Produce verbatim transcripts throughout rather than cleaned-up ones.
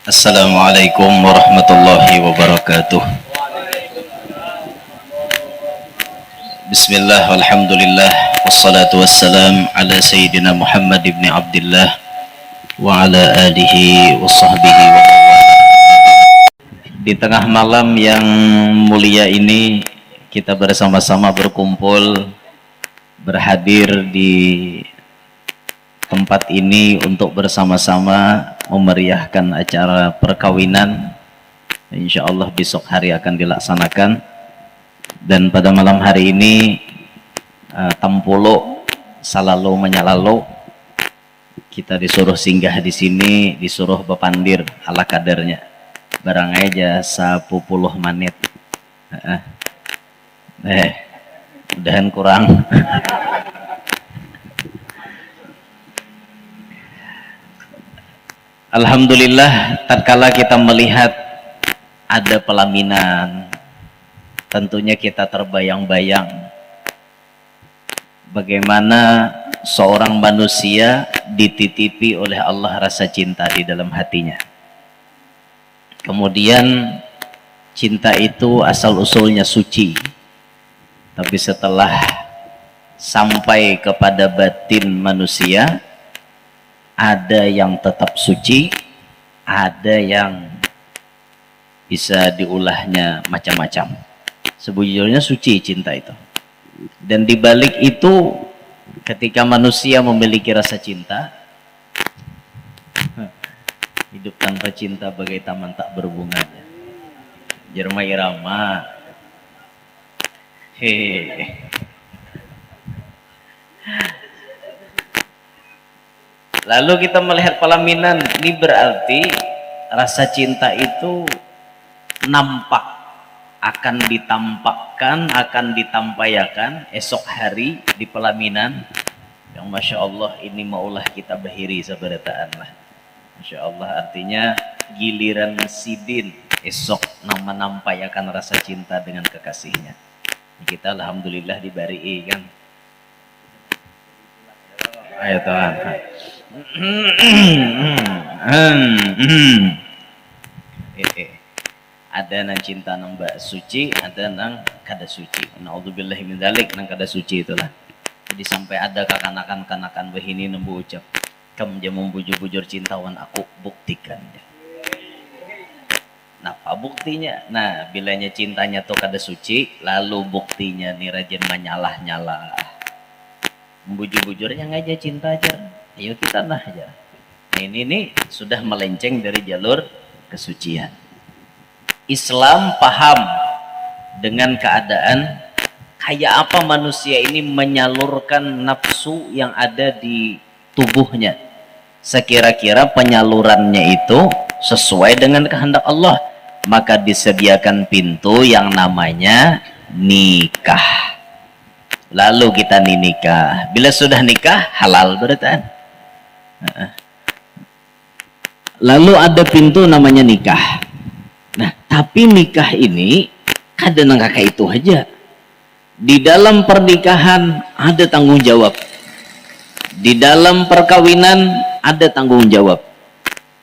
Assalamualaikum warahmatullahi wabarakatuh. Bismillah, walhamdulillah, wassalatu wassalam ala Sayyidina Muhammad ibni Abdillah wa ala alihi wa sahbihi wa mawalah. Di tengah malam yang mulia ini, kita bersama-sama berkumpul, berhadir di tempat ini untuk bersama-sama memeriahkan acara perkawinan. Insya Allah besok hari akan dilaksanakan. Dan pada malam hari ini, eh, Tampulu salalu menyalalu, kita disuruh singgah di sini, disuruh bapandir ala kadarnya. Barang aja sapuluh menit. Heeh. Eh, mudahan kurang. Alhamdulillah, tatkala kita melihat ada pelaminan, tentunya kita terbayang-bayang bagaimana seorang manusia dititipi oleh Allah rasa cinta di dalam hatinya. Kemudian, cinta itu asal-usulnya suci, tapi setelah sampai kepada batin manusia, ada yang tetap suci, ada yang bisa diulahnya macam-macam. Sebujurnya suci cinta itu. Dan di balik itu, ketika manusia memiliki rasa cinta, hidup tanpa cinta bagai taman tak berbunganya. Jerma irama. Hehe. Lalu kita melihat pelaminan, ini berarti rasa cinta itu nampak, akan ditampakkan, akan ditampaiakan esok hari di pelaminan. Yang Masya Allah, ini maulah kita bahiri sabarataan lah. Masya Allah, artinya giliran sidin esok nang manampaiakan rasa cinta dengan kekasihnya. Kita alhamdulillah dibari kan. Ayo Tuhan. Eh, eh. Ada nang cinta nang ba suci, ada nang kada suci. Naudzubillah min dzalik, nang kada suci itulah. Jadi sampai ada kakanakan-kanakan bahini nang baucap, "Kam ja mambujur-bujur cinta wan aku, buktikan ja." Napa buktinya? Nah, bilanya cintanya tu kada suci, lalu buktinya ni rajin manyalah-nyalah. Bujur-bujurnya ngaja cinta, jar. Ayo kita nah, jar. Nah, ini nih sudah melenceng dari jalur kesucian. Islam paham dengan keadaan kayak apa manusia ini menyalurkan nafsu yang ada di tubuhnya. Sekira-kira penyalurannya itu sesuai dengan kehendak Allah, maka disediakan pintu yang namanya nikah. Lalu kita nih nikah. Bila sudah nikah, halal berataan. Heeh. Lalu ada pintu namanya nikah. Nah, tapi nikah ini kada nang kaka itu aja. Di dalam pernikahan ada tanggung jawab. Di dalam perkawinan ada tanggung jawab.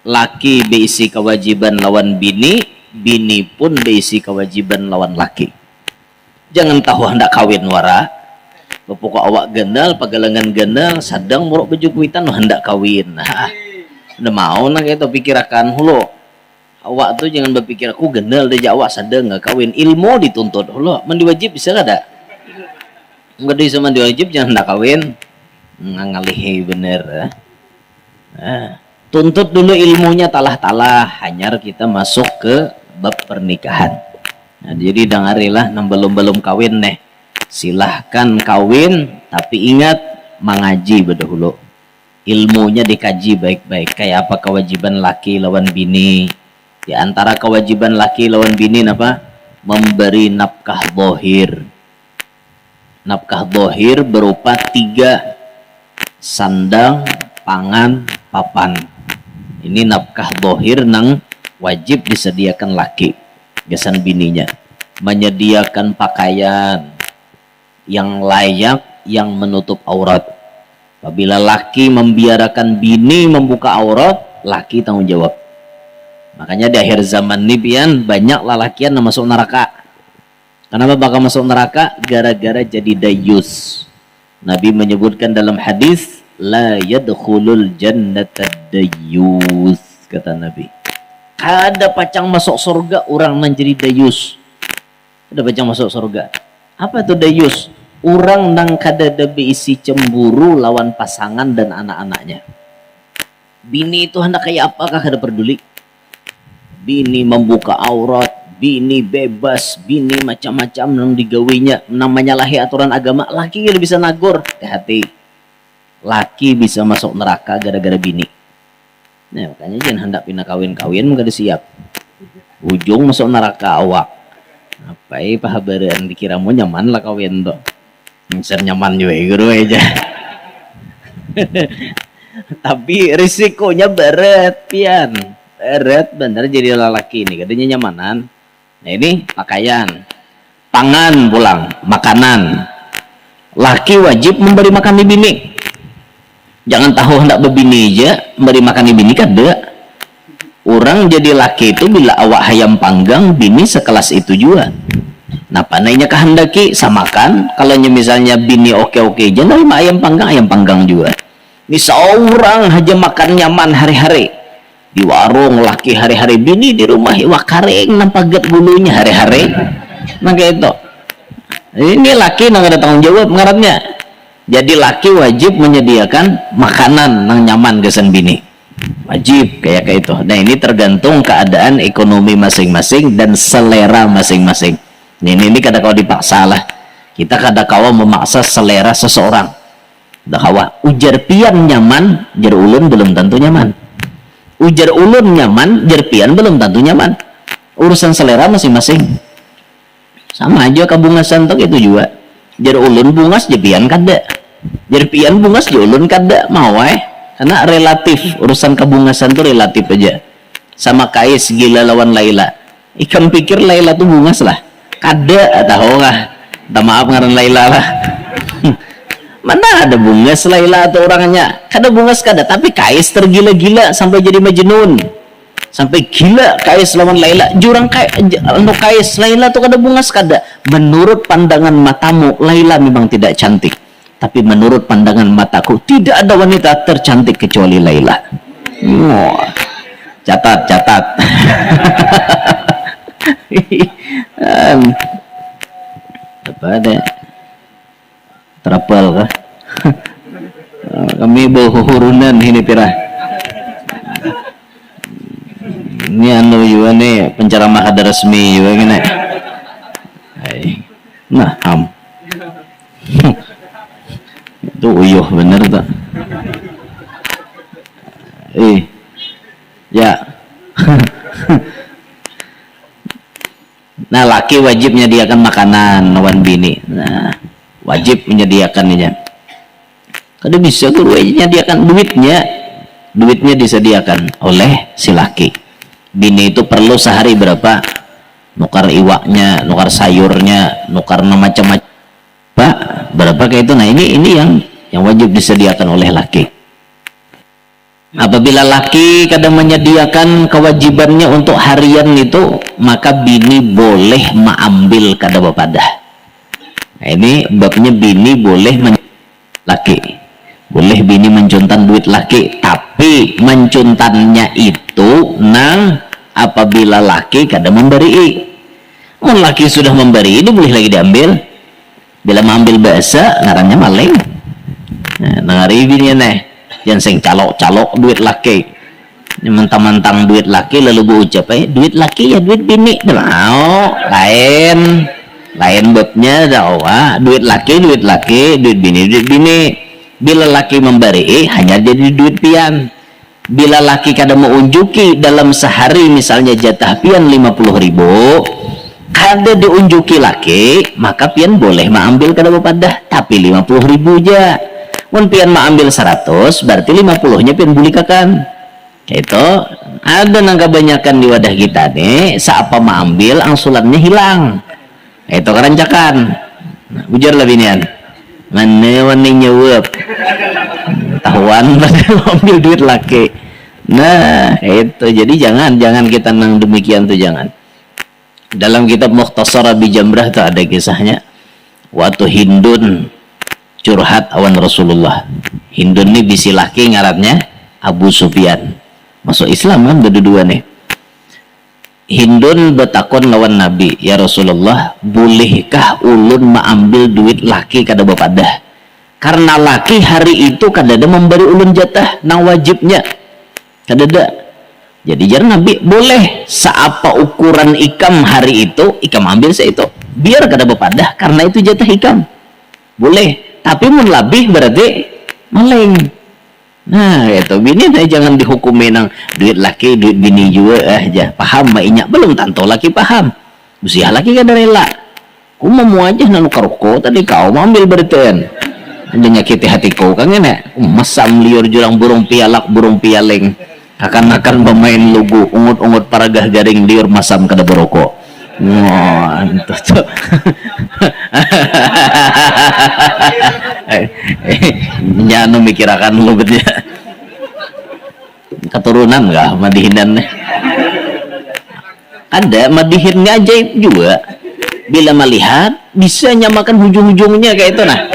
Laki beisi kewajiban lawan bini, bini pun beisi kewajiban lawan laki. Jangan tahu handak kawin wara. Bapukuk awak ganal, pagalangan ganal, sadang muruk baju kuitan handak kawin. Nah, kada mau nang kaya itu, pikirakan hulu. Awak tu jangan bapikir, "Aku ganal," dah ja awak sadang kawin. Ilmu dituntut hulu. Mandi wajib bisa kada? Kada bisa mandi wajib, jangan handak kawin. Ngangalihi bener, eh. Nah, tuntut dulu ilmunya talah-talah, hanyar kita masuk ke bab pernikahan. Nah, jadi dangarilah nang balum-balum kawin neh. Silahkan kawin, tapi ingat mangaji badahulu. Ilmunya dikaji baik-baik. Kaya apa kewajiban laki lawan bini. Di antara kewajiban laki lawan bini napa? Memberi nafkah zahir. Nafkah zahir berupa tiga, sandang, pangan, papan. Ini nafkah zahir nang wajib disediakan laki gasan bininya. Menyediakan pakaian yang layak, yang menutup aurat. Apabila laki membiarkan bini membuka aurat, laki tanggung jawab. Makanya di akhir zaman ni pian banyak lalakian nang masuk neraka. Kenapa bakal masuk neraka? Gara-gara jadi dayus. Nabi menyebutkan dalam hadis, "La yadkhulul jannata dayus," kata Nabi. Kada pacang masuk surga orang nang jadi dayus. Kada pacang masuk surga. Apa tu dayus? Orang nang kada ada beisi cemburu lawan pasangan dan anak-anaknya. Bini itu hendak kayak apakah kada peduli. Bini membuka aurat, bini bebas, bini macam-macam nang digawinya, nang menyalahi aturan agama, laki kada bisa nagur, hati-hati. Laki bisa masuk neraka gara-gara bini. Nah, makanya jangan hendak pina kawin-kawin kada siap. Ujung masuk neraka awak. Apa pahabaran dikira mau nyaman lah kawin tuh. Nyaman juga guru aja. Tapi risikonya berat pian, berat bener jadi lalaki ini, kadanya nyamanan. Nah, ini pakaian, pangan pulang, makanan. Laki wajib memberi makan di bini. Jangan tahu hendak bebini aja memberi makan di bini, kada. Orang jadi laki itu bila awak hayam panggang, bini sekelas itu juga. Napa nainya kehendaki, samakan. Kalau misalnya bini oke-oke aja nerima ayam panggang, ayam panggang juga. Ini seorang aja makan nyaman hari-hari. Di warung laki hari-hari, bini di rumah iwak karing nang pagat gulunya hari-hari. Nah, kayak itu. Ini laki nang ada tanggung jawab ngarannya. Jadi laki wajib menyediakan makanan nang nyaman gasan bini. Wajib kayak kayak itu. Nah, ini tergantung keadaan ekonomi masing-masing dan selera masing-masing. Ini ini kada kawa dipaksa lah. Kita kada kawa memaksa selera seseorang. Kada kawa. Ujar pian nyaman, jar ulun belum tentu nyaman. Ujar ulun nyaman, jar pian belum tentu nyaman. Urusan selera masing-masing. Sama aja kabungasan tuh gitu juga. Jar ulun bungas, jar pian kada. Jar pian bungas, jar ulun kada. Mau eh. Karena relatif, urusan kabungasan tuh relatif aja. Sama Kais gila lawan Laila. Ikam pikir Laila tuh bungas lah? Kada, tahu kah? Minta maaf ngaran Laila lah. Mana ada bungas Laila atau orangnya? Kada bungas kada, tapi Kais tergila-gila sampai jadi Majnun. Sampai gila Kais lawan Laila. Jurang Kais, anu Kais, Laila tuh kada bungas kada. Menurut pandangan matamu, Laila memang tidak cantik. Tapi menurut pandangan mataku, tidak ada wanita tercantik kecuali Laila. Wah. Catat, catat. Em, apa ada? Terapal kah? Kami bawa huhurunan ini pira. Ini anu juga nih, penceramah kada resmi juga gini. Hai. Nah, ham. Itu uyuh bener tuh. Eh, ya. Nah, laki wajib menyediakan makanan lawan bini. Nah, wajib menyediakannya. Kada bisa guru aja menyediakan duitnya. Duitnya disediakan oleh si laki. Bini itu perlu sehari berapa? Nukar iwaknya, nukar sayurnya, nukar macam-macam. Pak, berapa kayak itu? Nah, ini ini yang yang wajib disediakan oleh laki. Apabila laki kada menyediakan kewajibannya untuk harian itu, maka bini boleh maambil kada bapadah. Nah, ini babnya bini boleh men- laki. Boleh bini mencuntan duit laki, tapi mencuntannya itu nang apabila laki kada memberi. Mun laki sudah memberi, ini boleh lagi diambil. Bila maambil bahasa, ngarannya maling. Nah, nangari bini neh, jangan sing calok-calok duit laki. Mentang-mentang duit laki lalu berucap, eh, duit laki ya duit bini. Nah, lain, lain babnya, dah, wah, duit laki, duit laki, duit bini, duit bini. Bila laki memberi, hanya jadi duit pian. Bila laki kada meunjuki dalam sehari misalnya jatah pian lima puluh ribu, kada diunjuki laki, maka pian boleh maambil kada bapadah, tapi lima puluh ribu ja. Mun pian maambil seratus, berarti lima puluhnya pian bulikakan. Itu ada nang kabanyakan di wadah kita nih, saapa maambil angsulannya hilang. Itu kerancakan. Nah, ujar lah binian. Mana wani nyawab? Tahuan pada ambil duit laki. Nah, itu. Jadi jangan, jangan kita nang demikian tuh, jangan. Dalam kitab Mukhtasar Abi Jamrah tuh ada kisahnya. Waktu Hindun curhat awan Rasulullah. Hindun ni bisi laki ngarannya Abu Sufyan. Masuk Islam kan berdua nih. Hindun betakon lawan Nabi, "Ya Rasulullah, bolehkah ulun maambil duit laki kada bapadah? Karena laki hari itu kadada memberi ulun jatah nang wajibnya." Kadada. Jadi jar Nabi, "Boleh, seapa ukuran ikam hari itu, ikam ambil seitu. Biar kada bapadah, karena itu jatah ikam. Boleh. Tapi mun labih berarti maling." Nah, itu bini nah jangan dihukumi nang duit laki, duit bini jua, eh, jah. Paham ma inya? Belum tantu laki paham. Usiah laki kada rela. Ku mamu aja nanu karuko tadi kau maambil baritaan. Ada nyakiti hatiku kang ini. Masam liur jurang burung pialak, burung pialing. Kakan-kakan bamain lugu, ungut-ungut paragah garing liur masam kada baroko. Wah, itu tuh. Nyanu mikirakan lu bet ya. Katurunan kah madihinan nih? Ada, madihin ni ajaib jua. Bila malihat, bisa nyamakan hujung-hujungnya kaya itu nah.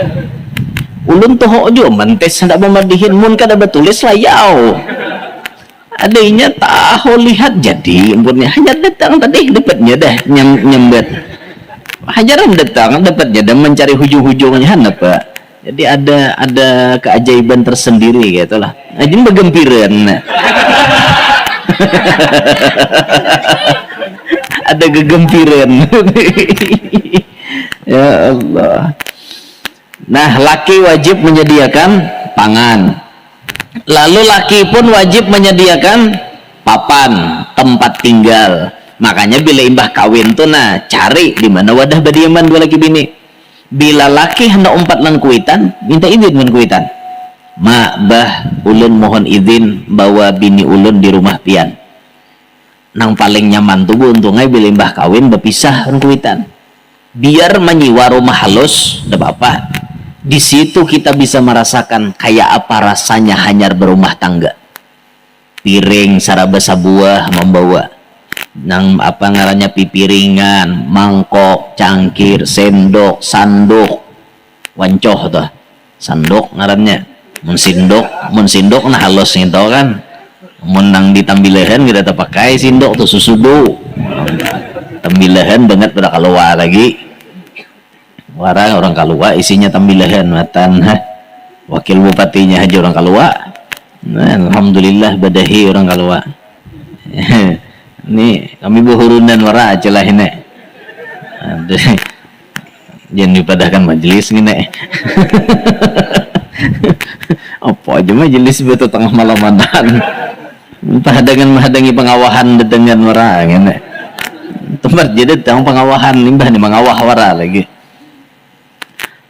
Ulun tuho jua mantes handak mamadihin, mun kada batulis layau. Ada inya tahu lihat jadi, umpunnya hanyar datang tadi dapatnya dah nyam, nyambat. Hajaran datang dapatnya dah mencari hujung-hujungnya, hanapa? Jadi ada, ada keajaiban tersendiri gitu lah. Nah, jadi bergempiran. Ada gegempiran. Ya Allah. Nah, laki wajib menyediakan pangan. Lalu laki pun wajib menyediakan papan, tempat tinggal. Makanya bila imbah kawin tuh nah, cari di mana wadah badiaman dua laki bini. Bila laki hendak umpat lan kuitan, minta izin wan kuitan. "Ma, bah, ulun mohon izin bawa bini ulun di rumah pian." Nang paling nyaman tu buuntung ai bila imbah kawin bapisah wan kuitan. Biar manyiwa rumah halus, nda papa. Di situ kita bisa marasakan kaya apa rasanya hanyar barumah tangga. Piring saraba sabuah mambawa. Nang apa ngarannya pipiringan, mangkok, cangkir, sendok, sanduk, wancoh tuh. Sanduk ngarannya. Mun sinduk, mun sinduk nah halus nginto kan. Mun nang di tambilahan kada tapakai sinduk tu susudu. Tambilahan bangat pada kalua lagi. Wara orang kalua isinya tambilahan matan ha. Wakil bupatinya haja orang kalua. Nah, alhamdulillah badahi orang kalua. Ni kami bahurunan wara aja lah ini. Aduh. Jangan dipadahkan majelis ngini. Apa aja majelis betul tengah malam mantan. Entah dengan menghadangi pengawahan dengan orang ini. Tempat jadi tentang pengawahan limbah ni mengawah wara lagi.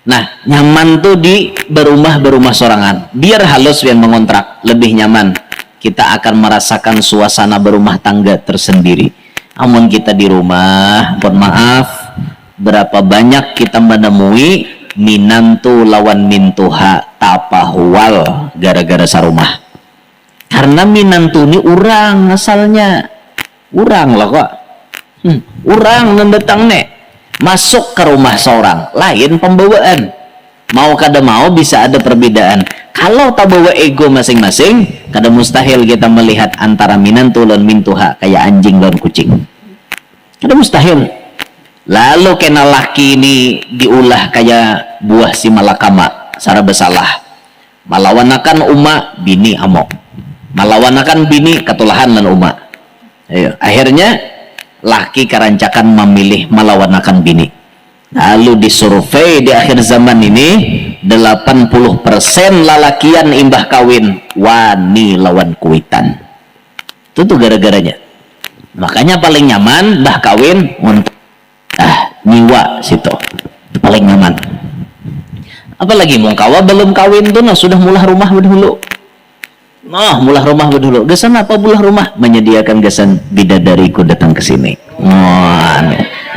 Nah, nyaman tuh di berumah berumah sorangan. Biar halus pian mengontrak, lebih nyaman. Kita akan merasakan suasana berumah tangga tersendiri. Amun kita di rumah, mohon maaf, berapa banyak kita menemui minantu lawan mintuha tapahual gara-gara sarumah. Karena minantu ni urang asalnya. Urang lah kok. Hmm, urang nang datang nih. Masuk ke rumah seorang, lain pembawaan. Mau kada mau bisa ada perbedaan. Kalau tabawa ego masing-masing, kada mustahil kita melihat antara minantu lawan mintuha kayak anjing lawan kucing. Kada mustahil. Lalu kena laki ini diulah kayak buah si malakama, sara bersalah. Malawanakan uma, bini amok. Malawanakan bini, katulahan lan uma. Ayo, akhirnya laki karancakan mamilih malawanakan bini. Lalu disurvei di akhir zaman ini, delapan puluh persen lalakian imbah kawin wani lawan kuitan. Itu tuh gara-garanya. Makanya paling nyaman bah kawin untuk ah, nyiwa situ. Itu paling nyaman. Apalagi mungkawa belum kawin tuh nah sudah mulah rumah dahulu. Nah, mulah rumah dahulu. Gasan apa mulah rumah? Menyediakan gasan bidadariku datang ke sini. Wah,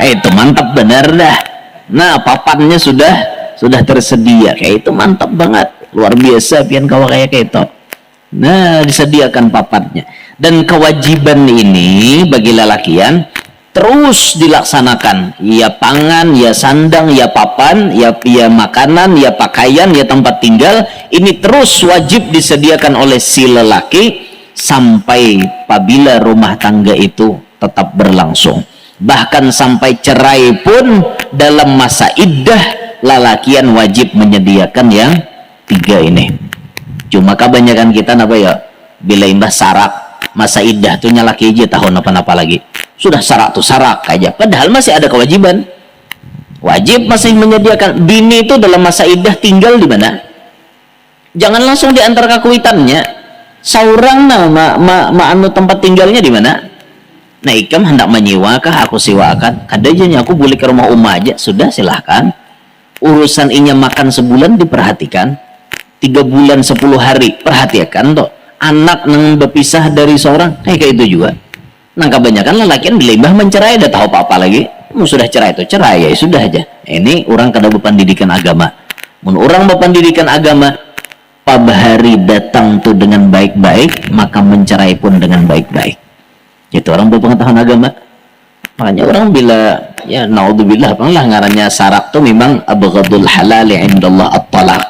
eh, itu mantap benar dah. Nah, papannya sudah sudah tersedia. Kayak itu mantap banget. Luar biasa pian kawa kayak itu. Nah, disediakan papannya. Dan kewajiban ini bagi lalakian terus dilaksanakan. Ya pangan, ya sandang, ya papan, ya, ya makanan, ya pakaian, ya tempat tinggal. Ini terus wajib disediakan oleh si lelaki sampai pabila rumah tangga itu tetap berlangsung. Bahkan sampai cerai pun dalam masa iddah lalakian wajib menyediakan yang tiga ini. Cuma kebanyakan kita napa ya, bila imbah sarak masa iddah tu nya laki aja tahu napa-napa lagi. Sudah sarak tu sarak aja, padahal masih ada kewajiban. Wajib masih menyediakan bini itu dalam masa iddah tinggal di mana. Jangan langsung diantar ke kuitannya. Saurang nah ma, ma, ma anu tempat tinggalnya di mana. Nah, ikam hendak menyewa kah aku sewa akan? Kada aja nya, aku boleh ke rumah uma aja. Sudah, silahkan. Urusan inya makan sebulan diperhatikan, tiga bulan sepuluh hari perhatikan tuh, anak nang berpisah dari seorang kayak kayak itu juga. Nang kebanyakan lelakian bila imbah mencerai dah tahu apa-apa lagi. Mau sudah cerai tuh cerai ya sudah aja. Ini orang kada berpendidikan agama. Mun orang berpendidikan agama, pabahari datang tuh dengan baik-baik, maka mencerai pun dengan baik-baik. Itu orang berpengetahuan agama. Makanya orang bila, ya, naudzubillah, pang lah ngarannya sarak tu memang abghadul halali indallah at-talaq.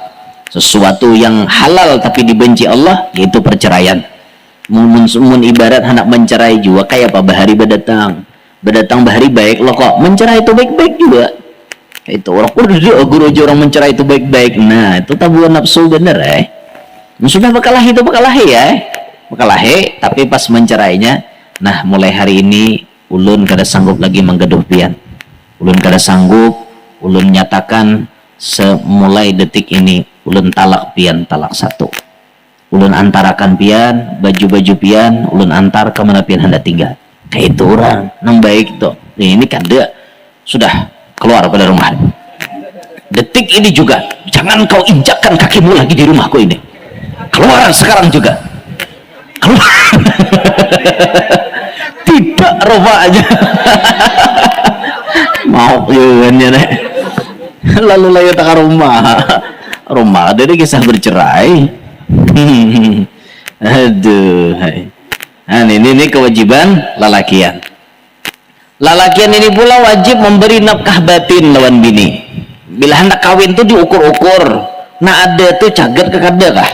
Sesuatu yang halal tapi dibenci Allah, yaitu perceraian. Mun, mun, mun ibarat hendak mencerai juga, kayak apa bahari badatang. Badatang bahari baik lo kok, mencerai itu baik-baik juga. Itu orang, oh, dia guru aja orang mencerai itu baik-baik. Nah, itu tabuan nafsu bener, eh. Sudah bakalahi itu bakalahi ya, eh. Bakalahi, tapi pas mencerainya, nah, mulai hari ini ulun kada sanggup lagi menggaduh pian. Ulun kada sanggup, ulun nyatakan semulai detik ini ulun talak pian talak satu. Ulun antarakan pian, baju-baju pian, ulun antar ke mana pian hendak tinggal. Kayak itu orang, nang baik tuh. Ini kada, sudah keluar pada rumah. Detik ini juga, jangan kau injakkan kakimu lagi di rumahku ini. Keluar sekarang juga. Keluar. Tidak, roba aja. Mau juga nih. Lalu lagi tak rumah. Rumah ada di kisah bercerai. Aduh, hai. Nah, ini, ini kewajiban lalakian. Lalakian ini pula wajib memberi nafkah batin lawan bini. Bila hendak kawin tu diukur-ukur. Nah, ada tu cagat ke kada kah?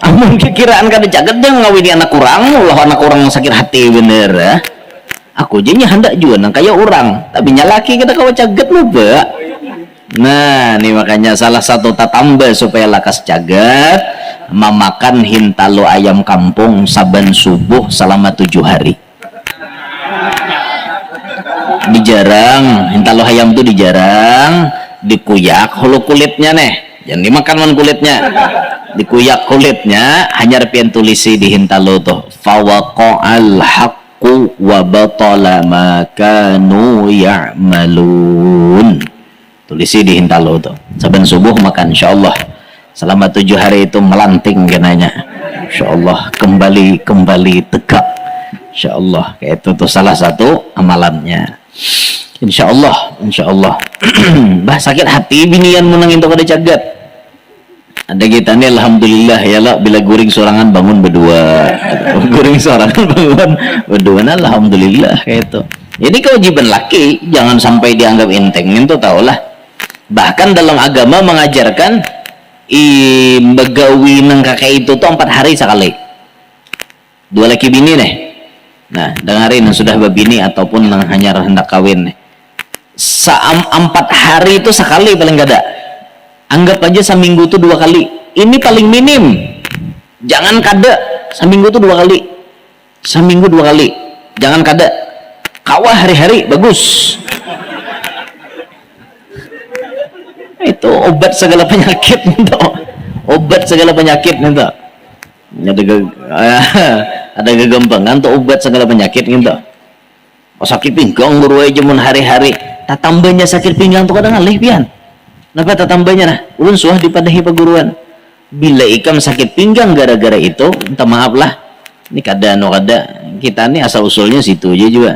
Amun kekiraan kada cagat, jangan ngawini anak kurang, lah anak kurang sakit hati bener, ya. Aku aja nya handak jua nang kaya urang, tapi nya laki kada kawa cagat, lupa. Nah, ni makanya salah satu tatamba supaya lakas cagat, mamakan hintalu ayam kampung saban subuh salama tujuh hari. Dijarang, hintalu hayam tu dijarang, dikuyak hulu kulitnya neh. Jangan dimakan man kulitnya. Dikuyak kulitnya, hanyar pian tulisi di hintalu tuh. Fawaqa'al haqqu wa batala ma kanu ya'malun. Tulisi di hintalu tu. Saban subuh makan, insyaallah. Selama tujuh hari itu melanting kenanya. Insyaallah kembali, kembali tegak. Insyaallah, kayak itu tuh salah satu amalannya. Insyaallah, insyaallah. Bah, sakit hati binian mun nang itu kada cagat. Ada kita ni, alhamdulillah ya lah, bila guring sorangan bangun berdua. Guring sorangan bangun berdua, nah, alhamdulillah kayak itu. Jadi kewajiban laki jangan sampai dianggap enteng, itu tahulah. Bahkan dalam agama mengajarkan i begawi nang kayak itu tuh empat hari sekali. Dua laki bini nih. Nah, dengarin yang sudah berbini ataupun yang hanya hendak kawin nih. Saam empat hari itu sekali paling kada. Anggap aja seminggu tuh dua kali. Ini paling minim. Jangan kada, seminggu tuh dua kali. Seminggu dua kali. Jangan kada. Kawa hari-hari, bagus. Itu obat segala penyakit itu. Obat segala penyakit itu. Ada ge-, ada gegampangan tuh obat segala penyakit gitu. Oh, sakit pinggang guru aja mun hari-hari. Tatambanya sakit pinggang tuh kadang alih pian. Napa tatambanya nah? Ulun suah dipadahi paguruan. Bila ikam sakit pinggang gara-gara itu, minta maaf lah. Ini kada anu kada. Kita nih asal usulnya situ aja juga.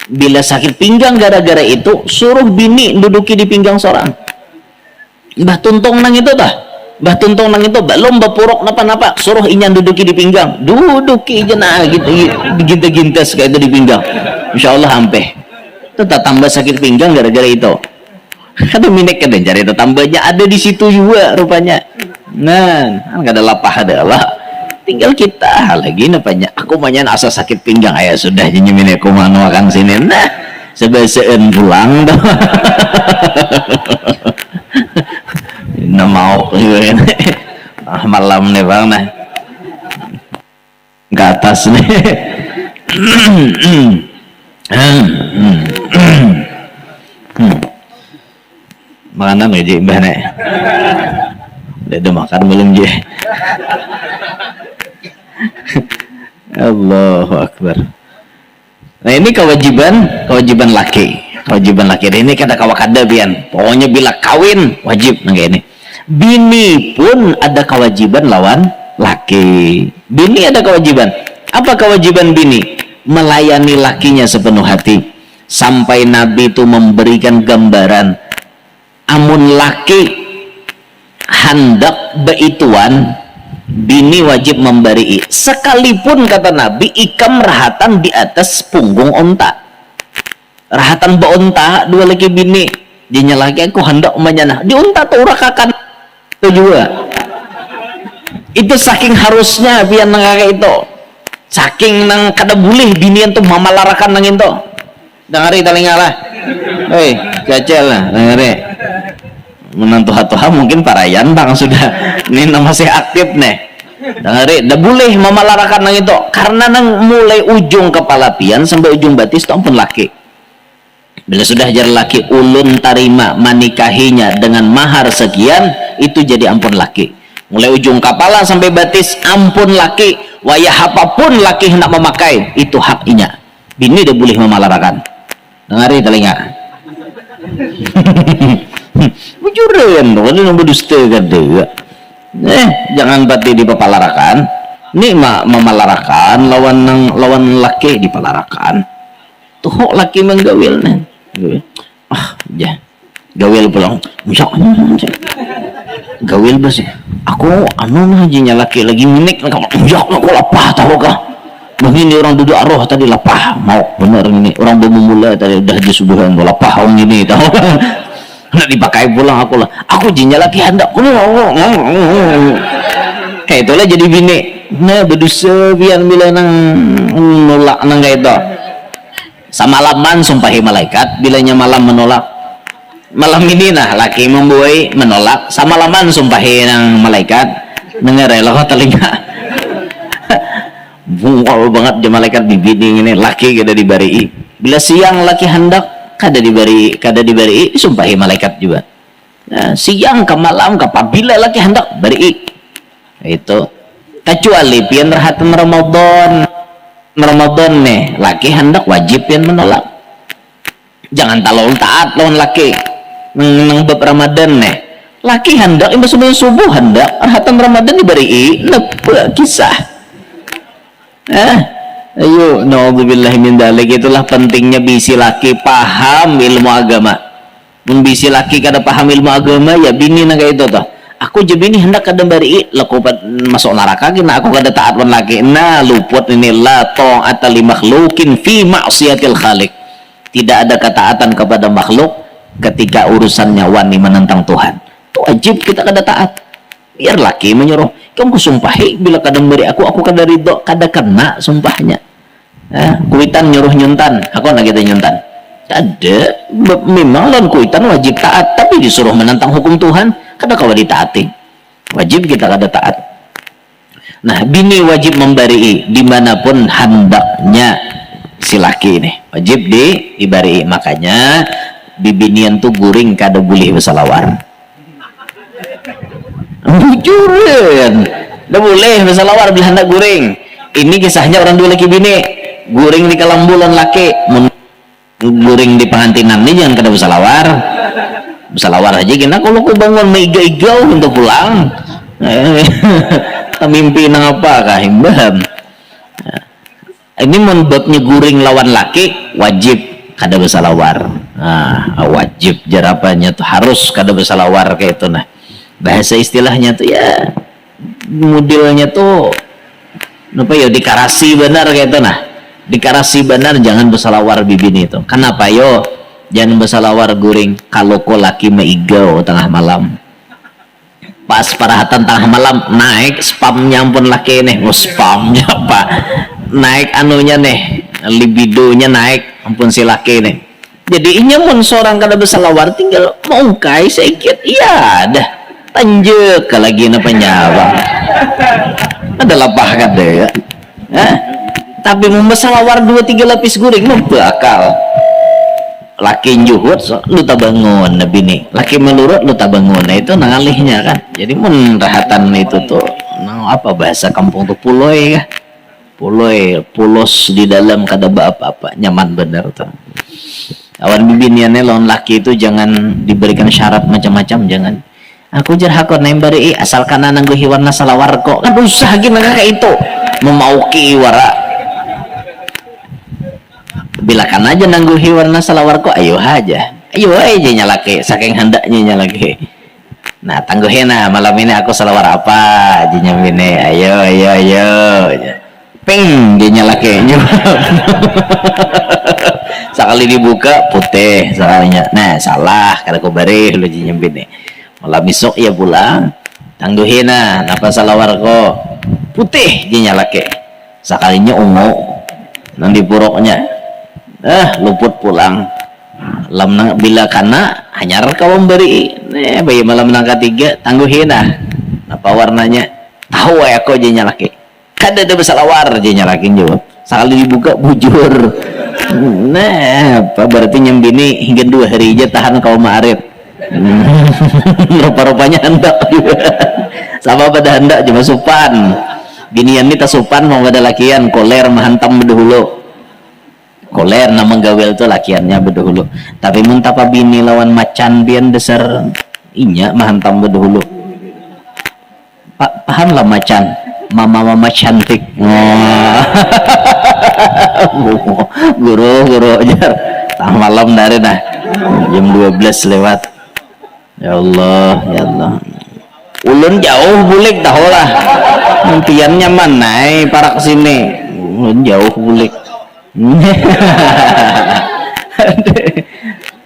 Bila sakit pinggang gara-gara itu, suruh bini duduki di pinggang seorang. Mbah tuntung nang itu tah. Bah Tuntung nang itu balum bapuruk napa-napa, suruh inya duduki di pinggang, duduki ja nah, gitu, gitu, gintas kayak itu di pinggang, insya Allah ampeh. Itu tatamba sakit pinggang gara-gara itu. Kada minik kada cari tatambanya, ada di situ juga rupanya. Nah, kan kada lapah ada lah. Tinggal kita lagi napanya, aku manyan asa sakit pinggang, aya sudah jadi minik aku manuakan sini. Nah, sebasaan pulang tuh. Nah, mau juga ini. Ah, malam nih bang nah, ke atas nih. Makanan gaji mbah nih. Udah ada makan belum je? Allahu Akbar. Nah, ini kewajiban, kewajiban laki, kewajiban laki. Ini kada kawa kada pian. Pokoknya bila kawin wajib nang ini. Bini pun ada kewajiban lawan laki. Bini ada kewajiban. Apa kewajiban bini? Melayani lakinya sepenuh hati. Sampai Nabi itu memberikan gambaran, amun laki handak beituan, bini wajib memberi. Sekalipun kata Nabi, ikam rahatan di atas punggung unta. Rahatan beunta dua laki bini. Jadinya laki aku hendak menyana di unta tuh urakakan itu juga. Itu saking harusnya pian nang kayak itu, saking nang kada boleh binian tuh mamalarakan nang itu. Dengari talinga lah. Hei, cacel lah, dengari. Menang tuha-tuha mungkin parayan bang sudah. Ini nang masih aktif nih. Dengari, dah boleh mamalarakan nang itu karena nang mulai ujung kepala pian sampai ujung batis itu ampun laki. Bila sudah jar laki ulun tarima manikahinya dengan mahar sekian, itu jadi ampun laki. Mulai ujung kapala sampai batis ampun laki. Wayah apapun laki hendak memakai, itu hak inya. Bini dah boleh mamalarakan. Dengari talinga. Bujuran tu kada nang berdusta kada. Eh, jangan pati dipapalarakan. Ni ma mamalarakan lawan nang lawan laki dipalarakan. Tuh laki menggawil nih. Ah, ya. Gawil pulang. Misal gawil bas ya. Aku anu nah jinya laki lagi minik. Misal aku lapah tahu kah? Begini orang duduk aroh tadi lapah. Mau benar ini orang bermula tadi udah disubuhan lapah orang ini tahu. Nak dipakai pulang aku lah. Aku jinya laki hendak. Kayak itulah jadi bini. Nah, berdosa pian bila nang nolak nang kayak itu. Samalaman sumpahi malaikat, bilanya malam menolak. Malam ini nah laki membuai menolak, samalaman sumpahi nang malaikat. Dengar ya lo telinga. Bungol banget je malaikat di bini ini, laki kada dibarii. Bila siang laki hendak kada dibarii, kada dibarii, disumpahi malaikat juga. Nah, siang ke malam ke pabila laki hendak barii. Itu. Kecuali pian rahatan Ramadan. Ramadan nih, laki hendak wajib pian menolak. Jangan terlalu taat lawan laki. Nang, nang bab Ramadan nih. Laki hendak imbah sembahyang subuh hendak rahatan Ramadan dibarii. Napa kisah? Eh, ayo, naudzubillah min dalik. Itulah pentingnya bisi laki paham ilmu agama. Mun bisi laki kada paham ilmu agama, ya bini nang kaya itu tuh. Aku je bini hendak kada barii, laku masuk neraka gina aku kada taat wan laki. Nah, luput ini, la ta'ata li makhlukin fi ma'siyatil khaliq. Tidak ada ketaatan kepada makhluk ketika urusannya wani menentang Tuhan. Itu wajib kita kada taat. Biar laki menyuruh, kamu kusumpahi bila kada memberi aku, aku kada ridho, kada kena sumpahnya. Eh, kuitan nyuruh nyuntan, aku anak kita nyuntan. Ada, memang lawan kuitan wajib taat, tapi disuruh menentang hukum Tuhan, kada kawa ditaati. Wajib kita kada taat. Nah, bini wajib membarii dimanapun handaknya si laki ini. Wajib di dibarii. Makanya bibinian tu guring kada boleh bersalawar. Bujuran. Dah boleh bersalawar bila hendak guring. Ini kisahnya orang dua laki bini. Guring di kalambulan laki. Mun guring di pengantinan ni jangan kada bersalawar. Bersalawar aja gina kalau ku bangun maiga-iga untuk pulang. Mimpi nang apa kah imbam. Ini mun babnya guring lawan laki wajib kada bersalawar. Nah, wajib jarapanya tuh harus kada bersalawar kayak itu nah. Bahasa istilahnya tuh ya, modelnya tuh apa ya, dikarasi benar kayak itu nah. Dikarasi benar, jangan bersalawar bibini itu. Kenapa yo? Jangan bersalawar guring kalau ko laki meigau tengah malam. Pas parahatan tengah malam, naik spamnya ampun laki nih. Oh, spamnya apa? Naik anunya nih, libidonya naik ampun si laki nih. Jadi inya mun seorang kada bersalawar, tinggal maungkai sedikit, iya dah, tanjek lagi napa nyawang. Ada lapah kada ya? Hah? Tapi mun bersalawar dua tiga lapis guring mah bakal. Laki juhut, so, lu tabangun, nah bini. Laki melurut, lu tabangun. Nah, itu nangalihnya kan. Jadi mun rahatan itu tuh, nang apa bahasa kampung tuh, puloi kah? Puloi, pulos di dalam, kada baapa-apa, nyaman bener tuh. Awan bibiniannya lawan laki itu jangan diberikan syarat macam-macam, jangan. Aku jar hakun nembari, asal kana nangguhi warna salawar ko. Kan usah gin nang kaya itu. Memauki wara. Bila kana aja nangguhi warna salawar ko, ayo haja. Ayo aja nya laki, saking handaknya nya laki. Nah, tangguhi nah, malam ini aku salawar apa, jar nya bini. Ayo, ayo, ayo. Ping, jar nya laki. Sakali dibuka, putih sakalinya. Nah, salah, kada ku bari, jar nya bini. Malam isuk ya pulang. Tangguhi nah, napa salawar ko? Putih, jar nya laki. Sakalinya ungu nang di puruknya. Eh, luput pulang. Lam nang, bila kana, hanyar kawa memberi. Nih, bagi malam nang katiga, tangguhi nah. Napa warnanya? Tahu ya ko, jar nya laki. Kada ada bersalawar, jar nya laki jawab. Sakali dibuka, bujur. Nah, apa berarti nya bini hingga dua hari aja tahan kawa maarit. Rupa-rupanya handak juga. Sama pada handak, cuma supan. Binian ni tasupan mau pada lakian, koler mahantam bedahulu. Koler, nah, menggawil tu lakiannya bedahulu. Tapi mun tapa bini lawan macan pian dasar inya mahantam bedahulu. Pa-, paham lah macan, mama-mama cantik. Wah. Guru, guru ajar. Tang malam dari nah. Jam dua belas lewat. Ya Allah, ya Allah. Ulun jauh bulik tahu lah. Impiannya mana, eh, parak sini. Ulun jauh bulik.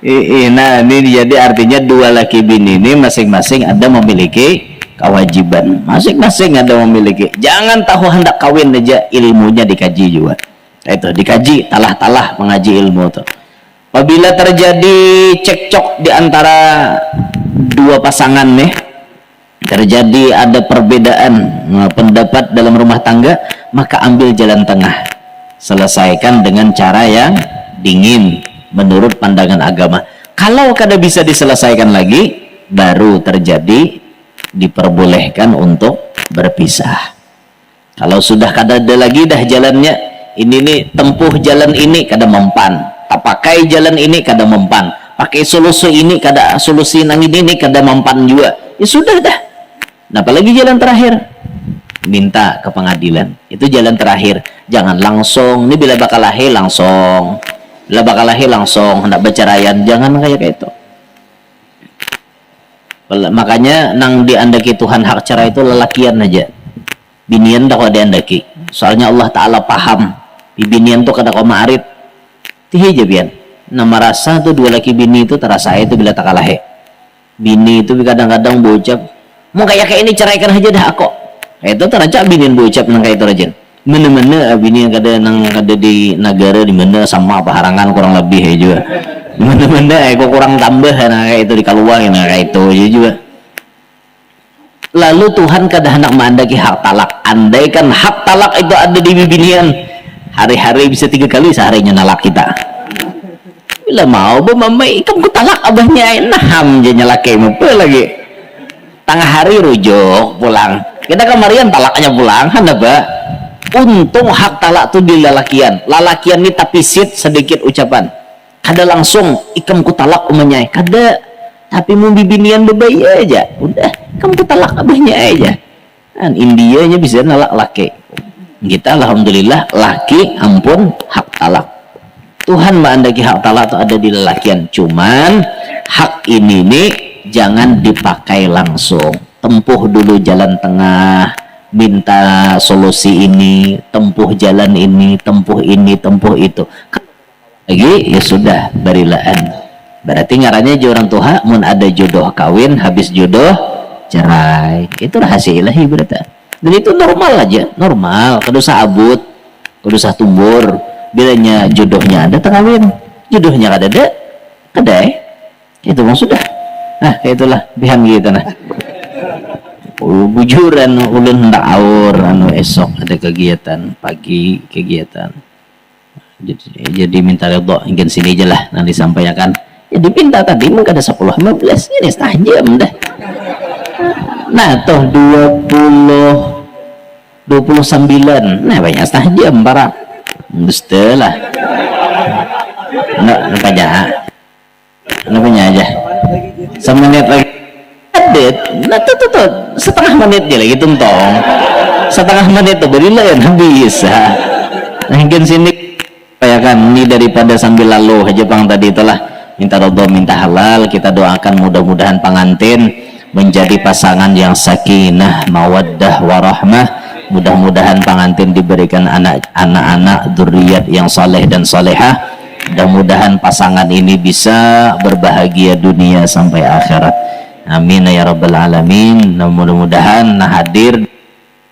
Ih, nah, ini jadi artinya dua laki bini ini masing-masing ada memiliki kewajiban. Masing-masing ada memiliki. Jangan tahu hendak kawin aja, ilmunya dikaji juga. Itu dikaji, talah-talah mengaji ilmu tuh. Apabila terjadi cekcok di antara dua pasangan nih, terjadi ada perbedaan, eh, pendapat dalam rumah tangga, maka ambil jalan tengah. Selesaikan dengan cara yang dingin menurut pandangan agama. Kalau kada bisa diselesaikan lagi, baru terjadi diperbolehkan untuk berpisah. Kalau sudah kada ada lagi dah jalannya, ini nih tempuh jalan ini kada mempan, tapakai jalan ini kada mempan, pakai solusi ini kada, solusi nang ini nih kada mempan juga, ya sudah dah. Nah, apalagi jalan terakhir, minta ke pengadilan. Itu jalan terakhir. Jangan langsung. Ini bila bakalahi langsung, bila bakalahi langsung hendak berceraian, jangan kayak kayak itu. Makanya nang diandaki Tuhan hak cerai itu lelakian aja. Binian tak kok diandaki. Soalnya Allah Ta'ala paham. Bibinian tuh kada kok maarit. Tihi aja pian. Nah, merasa tuh dua laki bini itu terasa itu bila takalahi. Bini itu kadang-kadang bocap, "Mau kayak kayak ini, ceraikan aja dah aku." Itu terancak binian bocap nang kayak itu rajin. Mana-mana bini yang kada, nang kada di negara di mana sama apa harangan kurang lebih ya juga. Mana-mana eh kok kurang tambah nang kayak itu di kaluang nang kayak itu aja juga. Lalu Tuhan kada hendak maandaki hak talak. Andaikan hak talak itu ada di bibinian, hari-hari bisa tiga kali seharinya nalak kita. Bila mau ba mamai ikam ku talak abahnya ai, naham janya laki apa lagi. Tangah hari rujuk pulang. Kita kamarian talaknya pulang, hana ba. Untung hak talak tu di lalakian. Lalakian ni tapisit sedikit ucapan. Kada langsung ikam ku talak umanya ai. Kada. Tapi mun bibinian babaya aja. Udah, ikam ku talak abahnya aja. Kan Indianya bisa nalak laki. Kita alhamdulillah laki ampun hak talak. Tuhan maandaki hak talak tu ada di lalakian. Cuman hak ini ni Jangan dipakai langsung. Tempuh dulu jalan tengah, minta solusi ini, tempuh jalan ini, tempuh ini, tempuh itu. Lagi, ya sudah, barilaan. Berarti ngarannya aja orang tuha, mun ada jodoh kawin, habis jodoh cerai. Itu rahasia ilahi berarti. Dan itu normal aja, normal. Kada usah abut, kada usah tumbur. Bilanya jodohnya ada, takawin. Jodohnya kada ada, kada, eh. Itu mah sudah. Nah, kayak itulah, pihan kita nah. Bujuran ulun hendak aur, anu, esok ada kegiatan, pagi kegiatan. Jadi, jadi minta ridho, ingin sini aja lah, nanti sampaikan. Jadi minta tadi mungkin ada sepuluh lima belas, ini setengah jam dah. Nah, toh dua puluh, dua puluh sembilan, nah banyak setengah jam, para. Mesti lah. Enggak, enggak aja. Kenapanya aja? Semenit lagi. Edit. Nah, tuh, tuh, tuh. Setengah menit aja lagi, tungtong. Setengah menit tuh, beri lain habis. Ha. Nah, mungkin sini, kayakan, ini daripada sambil lalu aja pang tadi itulah. Minta ridho, minta halal, kita doakan mudah-mudahan pangantin menjadi pasangan yang sakinah, mawaddah, warahmah. Mudah-mudahan pangantin diberikan anak, anak-anak, dzurriat yang saleh dan salehah. Mudah-mudahan pasangan ini bisa berbahagia dunia sampai akhirat. Amin ya rabbal alamin. Nah, mudah-mudahan nah hadir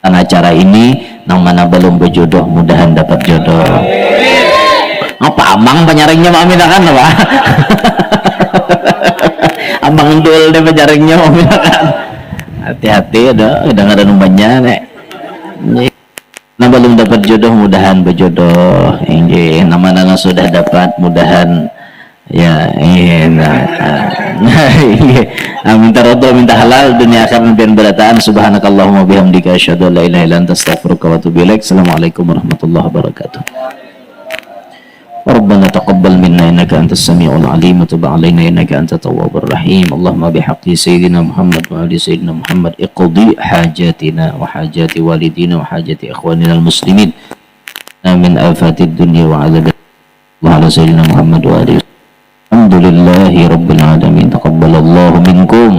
dalam acara ini, nang mana belum berjodoh, mudahan dapat jodoh. Apa amang panyaringnya, maminakan apa? Amang dul deh panyaringnya, maminakan. Hati-hati ada, kadang ada numbanya nek. Nah, belum dapat jodoh, mudahan berjodoh. Inggih, nama nana sudah dapat, mudahan ya, eh, nah, nah, iya. Ah, minta ridho, minta halal, dunia akhirat pian berataan. Subhanakallahumma bihamdika, asyhadu an la ilaha illa anta, astaghfiruka wa atubu ilaik. Assalamualaikum warahmatullahi wabarakatuh. ربنا تقبل منا إنك أنت السميع العليم وتب علينا إنك أنت التواب الرحيم. اللهم بحق سيدنا محمد وآل سيدنا محمد اقض حاجاتنا وحاجات والدينا وحاجات إخواننا المسلمين من آفات الدنيا وعذاب. اللهم صل على سيدنا محمد وآل سيدنا محمد. الحمد لله رب العالمين. تقبل الله منكم